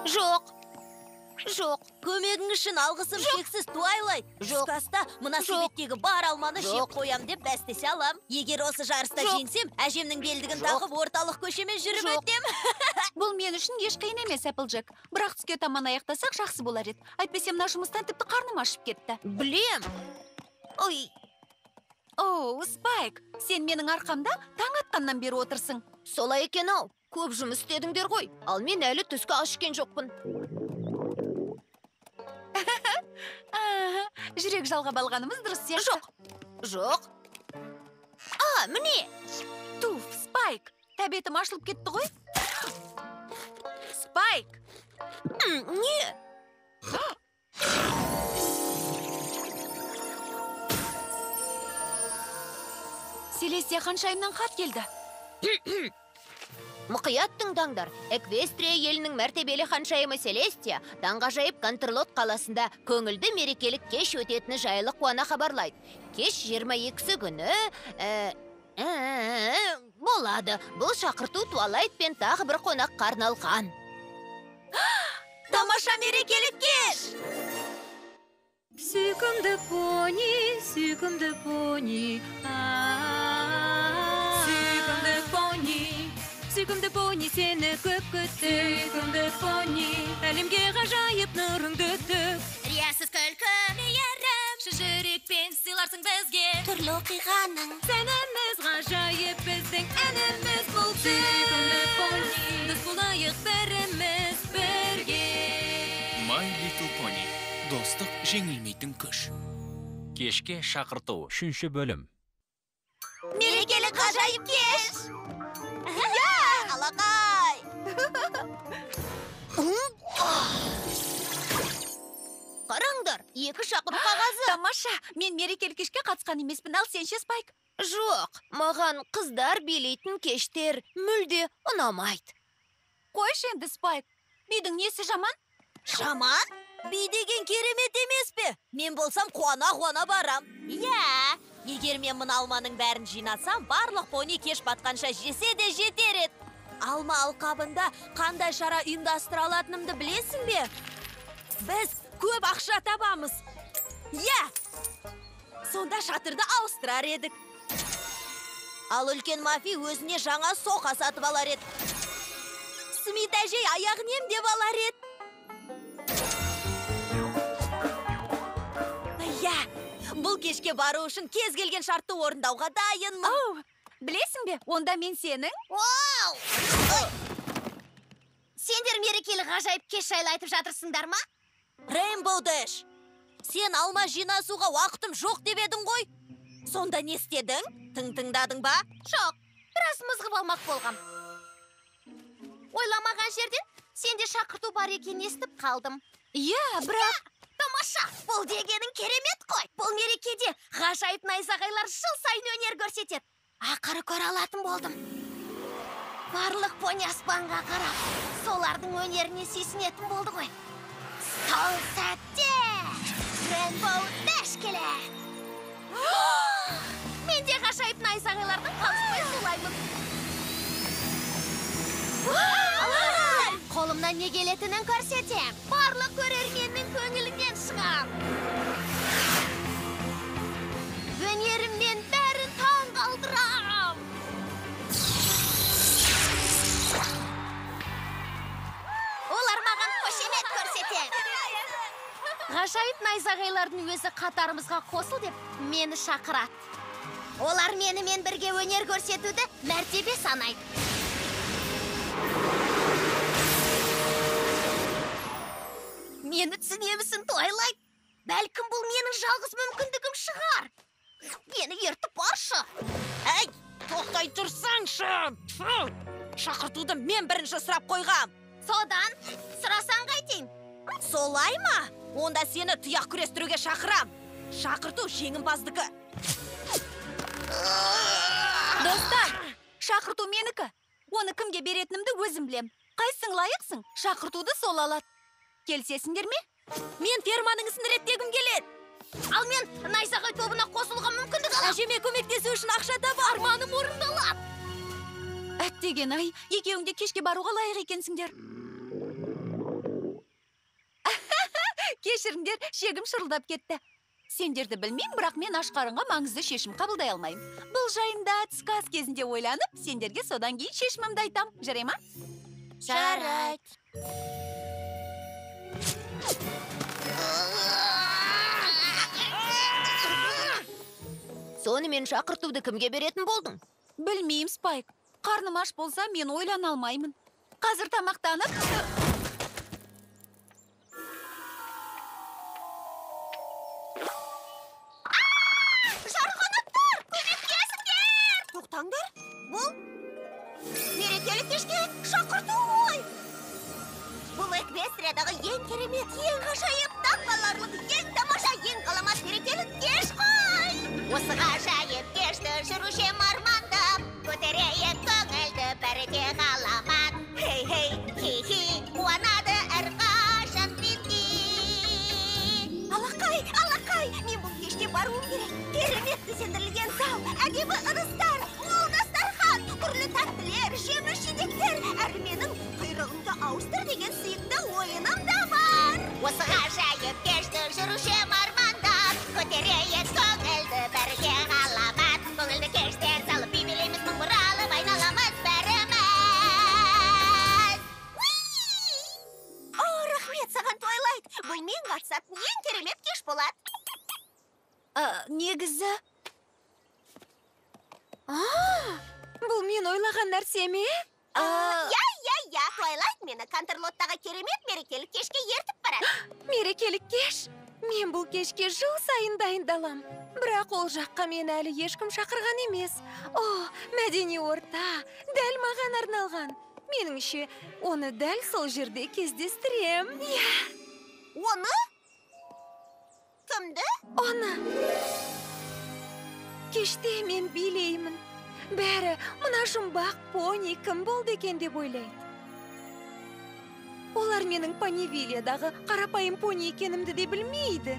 Жоқ. Жоқ. Көмегің үшін алғысым шексіз, Твайлайт. Жоқ. Түскі аста мына себеттегі бар алманы жеп қоям деп бәстесе алам. Егер осы жарыста жеңсем, әжемнің белдігін тағып орталық көшемен жүріп өтем. Бұл мен үшін еш қиын емес, Эпплджек. Бірақ түске таман аяқтасақ жақсы болар еді. Әйтпесе мына жұмыстан тіпті қарным ашып кетті. Білем. Ой. Оу, Спайк, сен менің арқамда таң атқаннан бері отырсың. Солай екен ау. Көп жұмыс істедіңдер ғой. Ал мен әлі түскі ас ішкен жоқпын. Жүрек жалғап алғанымыз дұрыс сияқты. Жоқ. Жоқ. А, міне. Туф, Спайк, тәбетім ашылып кетті ғой. Спайк. Не? Селестия ханшайымнан хат келді. Мұқият тыңдаңдар. Эквестрия елінің мәртебелі ханшайымы Селестия таңғажайып Кантерлот қаласында көңілді мерекелік кеш өтетіні жайлы қуана хабарлайды. Кеш 22-сі күні болады. Бұл шақырту Твайлайт пен тағы бір қонаққа арналған. Тамаша мерекелік кеш! Сүйкімді пони, сүйкімді пони, сүйкімді пони. Сүйкімді пони, сені көп күтті. Сүйкімді пони, әлемге ғажайып нұрыңды төк. Риясыз күлкі, мейірім, шын жүрекпен сыйларсың бізге. Түрлі оқиғаның сәніміз ғажайып, біздің әніміз бұл. Сүйкімді пони, дос болайық бәріміз бірге. My Little Pony. Достық жеңілмейтін күш. Кешке шақырту, 3-ші бөлім. Мерекелік ғажайып кеш! Я, алақай! Қараңдар, 2 шақыру қағазы. Тамаша, мен мерекелік кешке қатысқан емеспін, ал сен ше, Спайк? Жоқ, маған қыздар билейтін кештер мүлде ұнамайды. Қойшы енді, Спайк, бидің несі жаман? Жаман? Би деген керемет емес пе? Мен болсам қуана-қуана барам. Иә, егер мен мына алманың бәрін жинасам, барлық пони кеш батқанша жесе де жетер еді. Алма алқабында қандай шара ұйымдастыра алатынымды білесің бе? Біз көп ақша табамыз. Иә, сонда шатырды ауыстырар едік. Ал үлкен Мафи өзіне жаңа соқа сатып алар еді. Смит әжей аяғын емдеп алар еді. Иә, бұл кешке бару үшін кез келген шартты орындауға дайынмын. Оу, білесің бе, онда мен сенің... Вау! Сендер мерекелік ғажайып кеш жайлы айтып жатырсыңдар ма? Рейнбоу Дэш, сен алма жинасуға уақытым жоқ деп едің ғой. Сонда не істедің? Тың-тыңдадың ба? Жоқ, біраз мызғып алмақ болғам. Ойламаған жерден сенде шақырту бар екенін естіп қалдым. Иә, бірақ... Тамаша, бұл дегенің керемет қой. Бұл мерекеде ғажайып найзағайлар жыл сайын өнер көрсетеді. Ақыры көре алатын болдым. Барлық пони аспанға қарап, солардың өнеріне сүйсінетін болды ғой. Сол сәтте Рейнбоу Дэш келеді. Мен де ғажайып найзағайлардың қалыспай сулаймын. Қолымнан не келетінін көрсетем. Барлық көрерменнің көңілінен шығам. Өнеріммен бәрін таң қалдырам. Олар маған қошемет көрсетеді. Ғажайып найзағайлардың өзі қатарымызға қосыл деп мені шақырады. Олар менімен бірге өнер көрсетуді мәртебе санайды. Мені түсінемісің, Твайлайт? Бәлкім бұл менің жалғыз мүмкіндігім шығар. Мені ертіп баршы. Әй, тоқтай тұрсаңшы. Шақыртуды мен бірінші сұрап қойғам. Содан сұрасаң қайтейін? Солай ма? Онда сені тұяқ күрестіруге шақырам. Шақырту жеңімпаздікі. Достар, шақырту менікі. Оны кімге беретінімді өзім білем. Қайсың лайықсың, шақыртуды сол алады. Келісесіңдер ме? Мен ферманың ісін реттегім келеді. Ал мен найзағай тобына қосылуға мүмкіндік алам. Әжеме көмектесу үшін ақша таба. Арманым орындалады. Әттеген ай, екеуің де кешке баруға лайық екенсіңдер. Кешіріңдер, шегім шырылдап кетті. Сендерді білмеймін, бірақ мен аш қарынға маңызды шешім қабылдай алмаймын. Бұл жайында түскі ас кезінде ойланып, сендерге содан кейін шешімімді айтам. Жарай ма? Жарайды. Сонымен шақыртуды кімге беретін болдың? Білмеймін, Спайк. Қарным аш болса, мен ойлана алмаймын. Қазір тамақтанып... Жарғанаттар, көмектесіңдер! Тоқтаңдар, бұл мерекелік кешке шақырту ғой. Бұл Эквестриядағы ең керемет, ең ғажайып, таңғаларлық, ең тамаша, ең ғаламат мерекелік кеш қой. Осы ғажайып кешті жүруші армандап, көтерейік көңілді, бәрі де ғаламат. Хей, хей, хи-хи, қуанады әрқашан Пинки. Алақай, алақай, мен бұл кешке баруым керек. Керемет безендірілген зал, әдемі ыдыстар, мол дастархан, түрлі тәттілер, жеміс жидектер, әрі менің құйрығыңды ауыстыр деген сүйікті ойыным да бар. Осы ғажайып кешті жүруші армандап, көтерейік көңілді, бәрі де ғаламат. Көңілді кештен салып би билейміз, мың бұралып айналамыз бәріміз. О, рахмет саған, Твайлайт. Бұл мен қатысатын ең керемет кеш болады. Негізі... Бұл мен ойлаған нәрсе ме? Я, я, я, Твайлайт мені Кантерлоттағы керемет мерекелік кешке ертіп барады. Мерекелік кеш? Мен бұл кешке жыл сайын дайындалам. Бірақ ол жаққа мені әлі ешкім шақырған емес. О, мәдени орта, дәл маған арналған. Меніңше, оны дәл сол жерде кездестірем. Иә. Оны? Кімді? Оны. Кеште мен билеймін. Бәрі мына жұмбақ пони кім болды екен деп ойлайды. Олар менің Понивиллиядағы қарапайым пони екенімді де білмейді.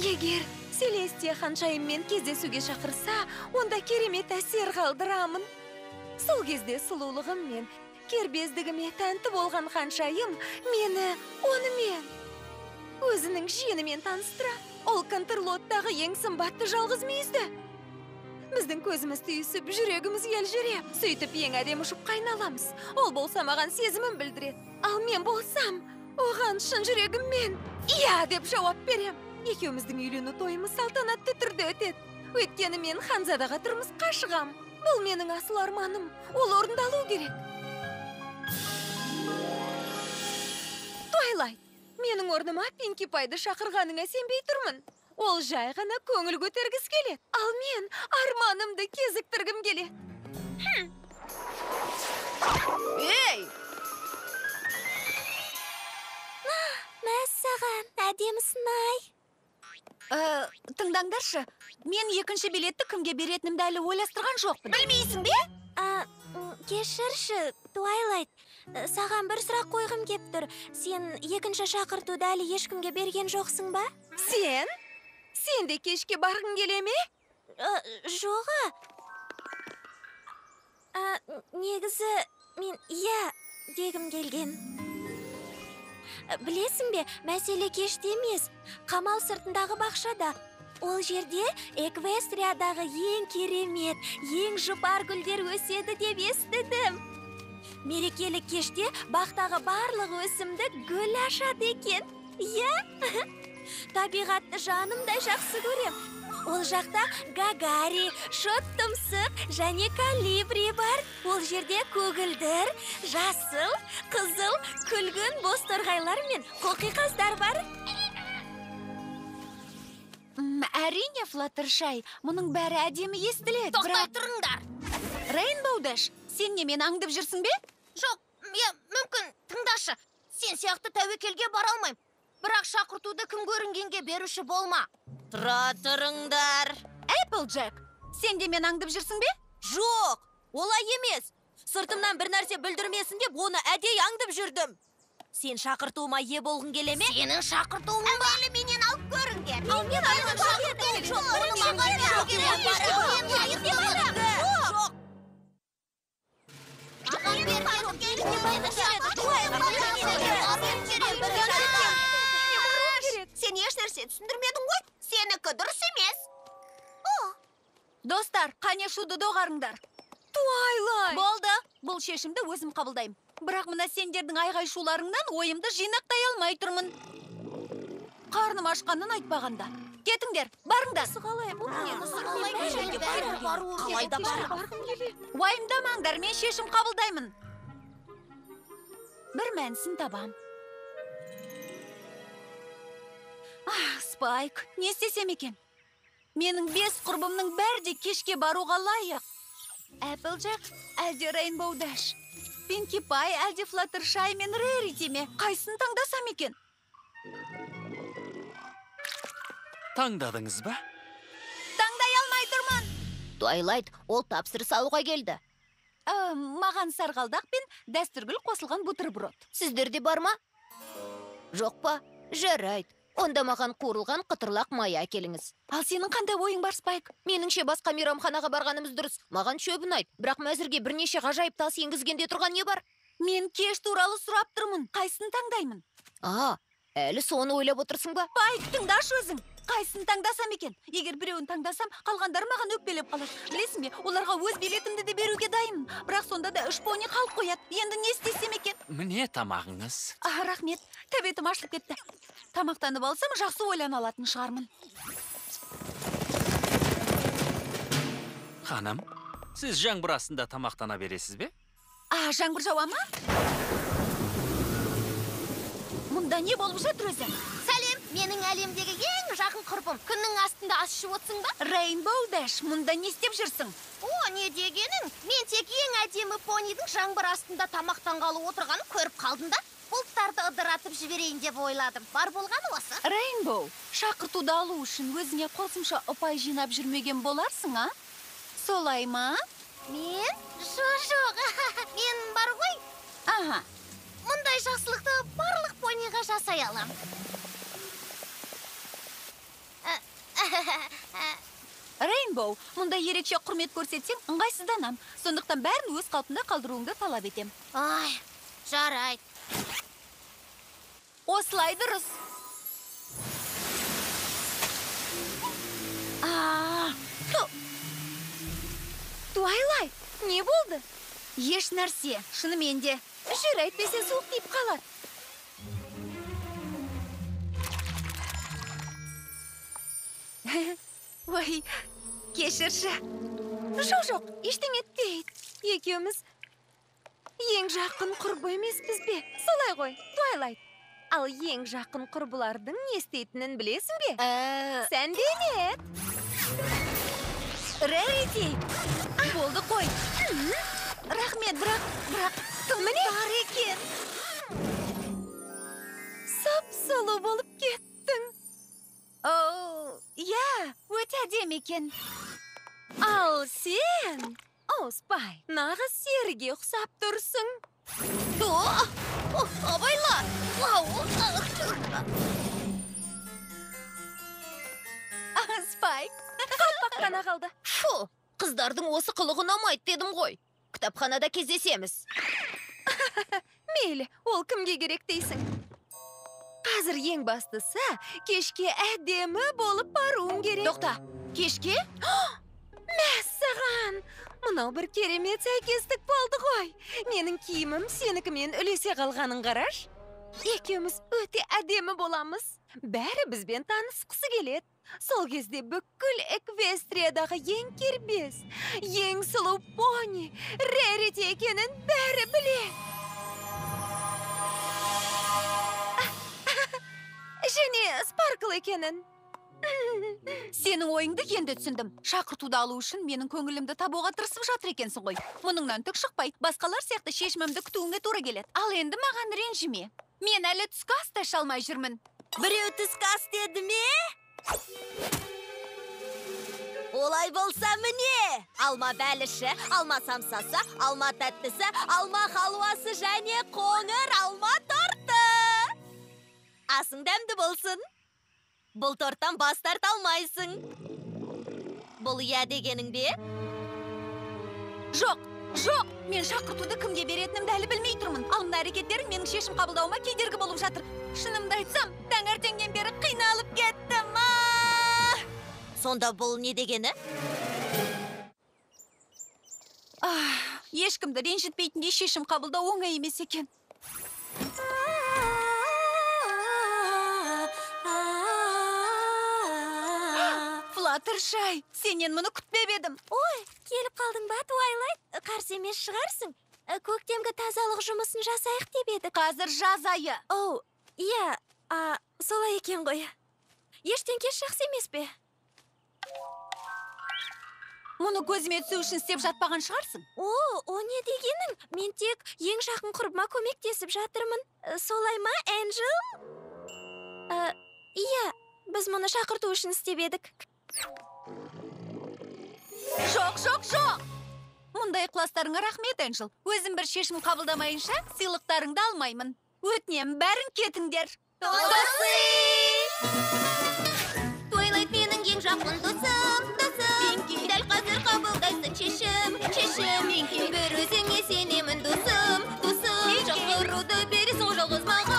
Егер Селестия ханшайыммен кездесуге шақырса, онда керемет әсер қалдырамын. Сол кезде сұлулығым мен кербездігіме тәнті болған ханшайым мені онымен, өзінің жиенімен таныстыра. Ол Кантерлоттағы ең сымбатты жалғыз мүйізді. Біздің көзіміз түйісіп, жүрегіміз елжіреп, сөйтіп ең әдемі жұпқа айналамыз. Ол болса маған сезімін білдіреді. Ал мен болсам, оған шын жүрегіммен иә деп жауап берем. Екеуміздің үйлену тойымыз салтанатты түрде өтеді. Өйткені мен ханзадаға тұрмысқа шығам. Бұл менің асыл арманым. Ол орындалу керек. Твайлайт, менің орныма Пинки Пайды шақырғаныңа сенбей тұрмын. Ол жай ғана көңіл көтергісі келеді. Ал мен арманымды кезіктіргім келеді. Ей! Мәссаған, әдемісін-ай. Тыңдаңдаршы, мен екінші билетті кімге беретінімді әлі ойластырған жоқпын. Білмейсің бе? Кешірші, Твайлайт, саған бір сұрақ қойғым кеп тұр. Сен екінші шақыртуды әлі ешкімге берген жоқсың ба? Сен? Сен де кешке барғың келе ме? Жоға. Негізі, мен иә дегім келген. Білесің бе, мәселе кеште емес, қамал сыртындағы бақшада. Ол жерде Эквестриядағы ең керемет, ең жұпар гүлдер өседі деп естідім. Мерекелік кеште бақтағы барлық өсімдік гүл ашады екен. Иә? Табиғатты жанымдай жақсы көрем. Ол жақта гагари, шот тұмсық және колибри бар. Ол жерде көгілдір, жасыл, қызыл, күлгін бозторғайлар мен қоқиқаздар бар. Әрине, Флаттершай, мұның бәрі әдемі естіледі. Тоқтай тұрыңдар. Рейнбоу Дэш, сен немен аңдып жүрсің бе? Жоқ, мүмкін, тыңдашы. Сен сияқты тәуекелге бара алмаймын. Бірақ шақыртуды кім көрінгенге беруші болма. Тұра тұрыңдар. Эпплджек, сен де мен аңдып жүрсің бе? Жоқ, олай емес. Сыртымнан бір нәрсе бүлдірмесін деп оны әдейі аңдып жүрдім. Сен шақыртуыма ие болғың келе ме? Сенің шақыртуың ба? Әуелі менен алып көріңдер. Ал мен алып көріңдер. Жоқ, оны маған беру керек. Жоқ. Маған беру керек. Достар, қане шуды доғарыңдар. Твайлайт! Болды, бұл шешімді өзім қабылдаймын. Бірақ мына сендердің айғай-шуларыңнан ойымды жинақтай алмай тұрмын. Қарным ашқанын айтпағанда. Кетіңдер, барыңдар. Қалай бұл? Қалай да барам. Уайымдамаңдар, мен шешім қабылдаймын. Бір мәнісін табам. Ах, Спайк, не істесем екен? Менің 5 құрбымның бәрі де кешке баруға лайық. Эпплджек, әлде Рейнбоу Дэш? Пинки Пай, әлде Флаттершай мен Рэрити ме? Қайсысын таңдасам екен? Таңдадыңыз ба? Таңдай алмай тұрмын. Твайлайт, ол тапсырыс алуға келді. Маған сарғалдақ пен дәстүргүл қосылған бутерброд. Сіздерде бар ма? Жоқ па? Жарайды. Онда маған қуырылған қытырлақ май әкеліңіз. Ал сенің қандай ойың бар, Спайк? Меніңше басқа мейрамханаға барғанымыз дұрыс. Маған шөп ұнайды, бірақ мәзірге бірнеше ғажайып тас енгізгенде тұрған не бар? Мен кеш туралы сұрап тұрмын. Қайсысын таңдаймын? А, әлі соны ойлап отырсың ба? Спайк, тыңдашы өзің. Қайсысын таңдасам екен? Егер біреуін таңдасам, қалғандары маған өкпелеп қалады. Білесің бе, оларға өз билетімді де беруге дайынмын. Бірақ сонда да 3 пони қалып қояды. Енді не істесем екен? Міне тамағыңыз. А, рахмет. Тәбетім ашылып кетті. Тамақтанып алсам, жақсы ойлана алатын шығармын. Ханым, сіз жаңбыр астында тамақтана бересіз бе? А, жаңбыр жауа ма? Мұнда не болып жатыр өзі? Сәлем, менің әлемдегі ең жақын құрбым. Күннің астында ас ішіп отырсың ба? Рейнбоу Дэш, мұнда не істеп жүрсің? О, не дегенің? Мен тек ең әдемі понидің жаңбыр астында тамақтанғалы отырғанын көріп қалдым да, бұлттарды ыдыратып жіберейін деп ойладым. Бар болғаны осы. Рейнбоу, шақыртуды алу үшін өзіңе қосымша ұпай жинап жүрмеген боларсың, а? Солай ма? Мен? Жоқ, мен бар ғой. Аха. Мұндай жақсылықты барлық пониға жасай алам. Рейнбоу, мұндай ерекше құрмет көрсетсең, ыңғайсызданам. Сондықтан бәрін өз қалпында қалдыруыңды талап етем. Ай, жарайды. Осылай дұрыс. Твайлайт, не болды? Еш нәрсе, шынымен де. Жүр, әйтпесе суық тиіп қалады. Ой, кешірші. Жоқ, ештеңе етпейді. Екеуміз ең жақын құрбы емеспіз бе? Солай ғой, Твайлайт. Ал ең жақын құрбылардың не істейтінін білесің бе? Сәнденет. Рэрити, болды қой. Рахмет, бірақ тым бар екен. Сап-сұлу болып кеттің. О, иә, өте әдемі екен. Ал сен, о, Спайк, нағыз серіге ұқсап тұрсың. О, абайла! Спайк, қалпақ қана қалды. Фу, қыздардың осы қылығы ұнамайды дедім ғой. Кітапханада кездесеміз. Мейлі, ол кімге керек дейсің? Қазір ең бастысы, кешке әдемі болып баруым керек. Тоқта, кешке? Мәссаған! Мынау бір керемет сәйкестік болды ғой. Менің киімім сенікімен үлесе қалғанын қараш. Екеуміз өте әдемі боламыз. Бәрі бізбен танысқысы келеді. Сол кезде бүкіл Эквестриядағы ең кербез, ең сұлу пони Рэрити екенін бәрі біледі. Және Спаркл екенін. Сенің ойыңды енді түсіндім. Шақыртуды алу үшін менің көңілімді табуға тырысып жатыр екенсің ғой. Мұныңнан түк шықпай, басқалар сияқты шешімімді күтуіңе тура келеді. Ал енді маған ренжіме. Мен әлі түскі ас та іше алмай жүрмін. Біреу түскі ас деді ме? Олай болса міне! Алма бәліші, алма самсасы, алма тәттісі, алма халуасы және қоңыр алма торты. Асың дәмді болсын. Бұл торттан бас тарта алмайсың. Бұл иә дегенің бе? Жоқ, жоқ! Мен шақыртуды кімге беретінімді әлі білмей тұрмын. Ал мына әрекеттерің менің шешім қабылдауыма кедергі болып жатыр. Шынымды айтсам, таңертеңнен бері қиналып кеттім. Сонда бұл не дегені? Ешкімді ренжітпейтіндей шешім қабылдау оңай емес екен. Флаттершай, сенен мұны күтпеп едім. Ой, келіп қалдың ба, Твайлайт? Қарсы емес шығарсың. Көктемгі тазалық жұмысын жасайық деп едік. Қазір жаз айы. Оу, иә, солай екен ғой. Ештен кеш жақсы емес пе? Мұны көзіме түсу үшін істеп жатпаған шығарсың. О, о не дегенің? Мен тек ең жақын құрбыма көмектесіп жатырмын. Солай ма, Энджел? Иә, біз мұны шақырту үшін істеп едік. Жоқ, жоқ, жоқ! Мұндай ықыластарыңа рахмет, Энджел. Өзім бір шешім қабылдамайынша сыйлықтарыңды алмаймын. Өтінемін, бәрін кетіңдер. Досы! Твайлайт менің ең жақын досым, досым. Дәл қазір қабылдайсың шешім, шешім. Бір өзіңе сенемін, досым, досым. Шақыруды бересің ғой жалғыз маған.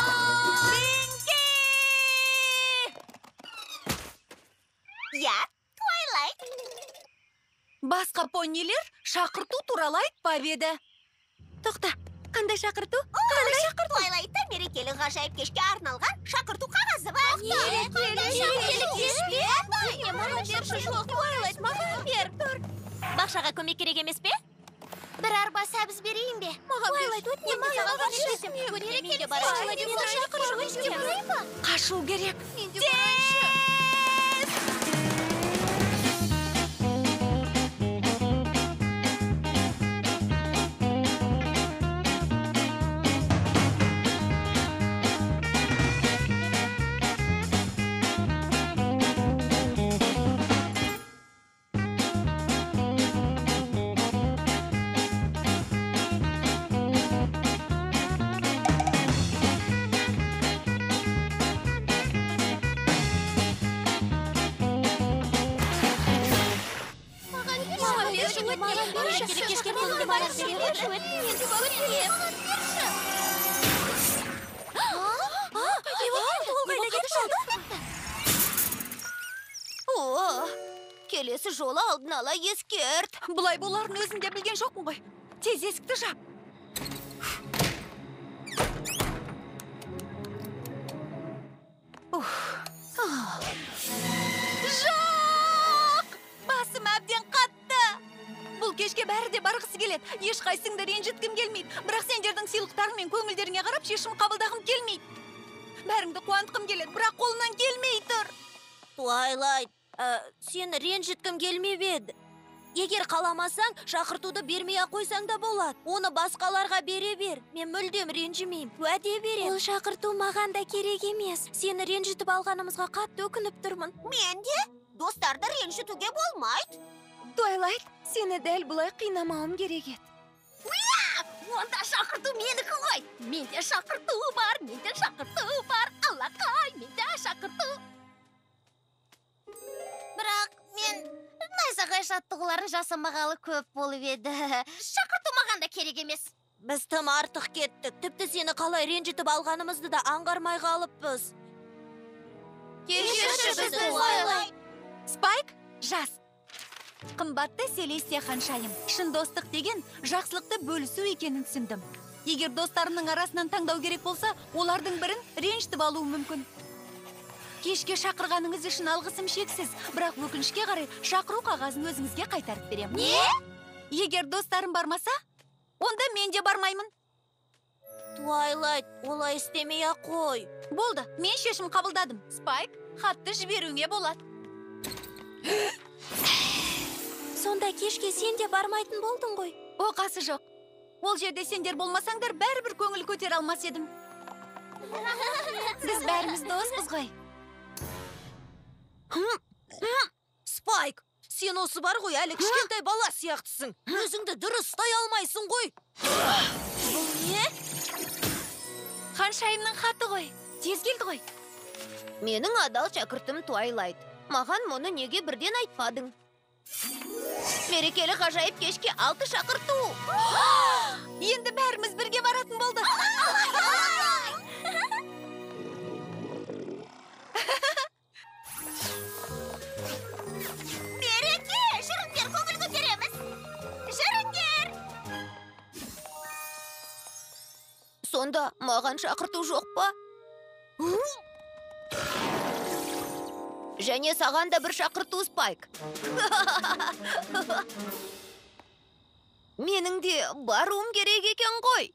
Иә, Твайлайт. Басқа понилер шақырту туралы айтпап еді. Тоқта, қандай шақырту? Қандай шақырту? Твайлайтта мерекелік ғажайып кешке арналған шақырту қағазы бар. Мерекелік кеш пе? Маған берші, жоқ, Твайлайт, маған бер. Бақшаға көмек керек емес пе? Бір арба сәбіз берейін бе? Твайлайт, өтінемін, маған берші. Мен де барайыншы. Қашу керек. Мен де барайыншы. О, келесі жолы алдын ала ескерт. Бұлай боларын өзім де білген жоқпын ғой. Тез есікті жап. Жоқ! Басым әбден қатты. Бұл кешке бәрі де барғысы келеді. Ешқайсыңды ренжіткім келмейді. Бірақ сендердің сыйлықтарың мен көңілдеріңе қарап шешім қабылдағым келмейді. Бәріңді қуантқым келеді, бірақ қолынан келмей тұр. Твайлайт, сені ренжіткім келмеп еді. Егер қаламасаң, шақыртуды бермей-ақ қойсаң да болады. Оны басқаларға бере бер. Мен мүлдем ренжімеймін, уәде берем. Ол шақырту маған да керек емес. Сені ренжітіп алғанымызға қатты өкініп тұрмын. Мен де достарды ренжітуге болмайды. Твайлайт, сені дәл бұлай қинамауым керек еді. Онда шақырту менікі ғой. Менде шақырту бар, менде шақырту бар. Аллақай, менде шақырту. Бірақ мен найзағай жаттығуларын жасамағалы көп болып еді. Шақырту маған да керек емес. Біз тым артық кеттік. Тіпті сені қалай ренжітіп алғанымызды да аңғармай қалыппыз. Кешірші бізді, Твайлайт. Спайк, жаз. Қымбатты Селестия ханшайым, шын достық деген жақсылықты бөлісу екенін түсіндім. Егер достарымның арасынан таңдау керек болса, олардың бірін ренжітіп алуым мүмкін. Кешке шақырғаныңыз үшін алғысым шексіз, бірақ өкінішке қарай шақыру қағазын өзіңізге қайтарып беремін. Не? Егер достарым бармаса, онда мен де бармаймын. Твайлайт, олай істемей-ақ қой. Болды, мен шешім қабылдадым. Спайк, хатты жіберуіңе болады. Сонда кешке сен де бармайтын болдың ғой. Оқасы жоқ. Ол жерде сендер болмасаңдар, бәрібір көңіл көтере алмас едім. Біз бәріміз доспыз ғой. Спайк, сен осы бар ғой, әлі кішкентай бала сияқтысың. Өзіңді дұрыс ұстай алмайсың ғой. Бұл не? Ханшайымның хаты ғой. Тез келді ғой. Менің адал шәкіртім Твайлайт. Маған мұны неге бірден айтпадың? Мерекелі ғажайып кешке 6 шақырту. Енді бәріміз бірге баратын болдық. Мереке, жүріңдер, көңіл көтереміз. Жүріңдер. Сонда маған шақырту жоқ па? Және саған да бір шақырту, Спайк. Менің де баруым керек екен ғой.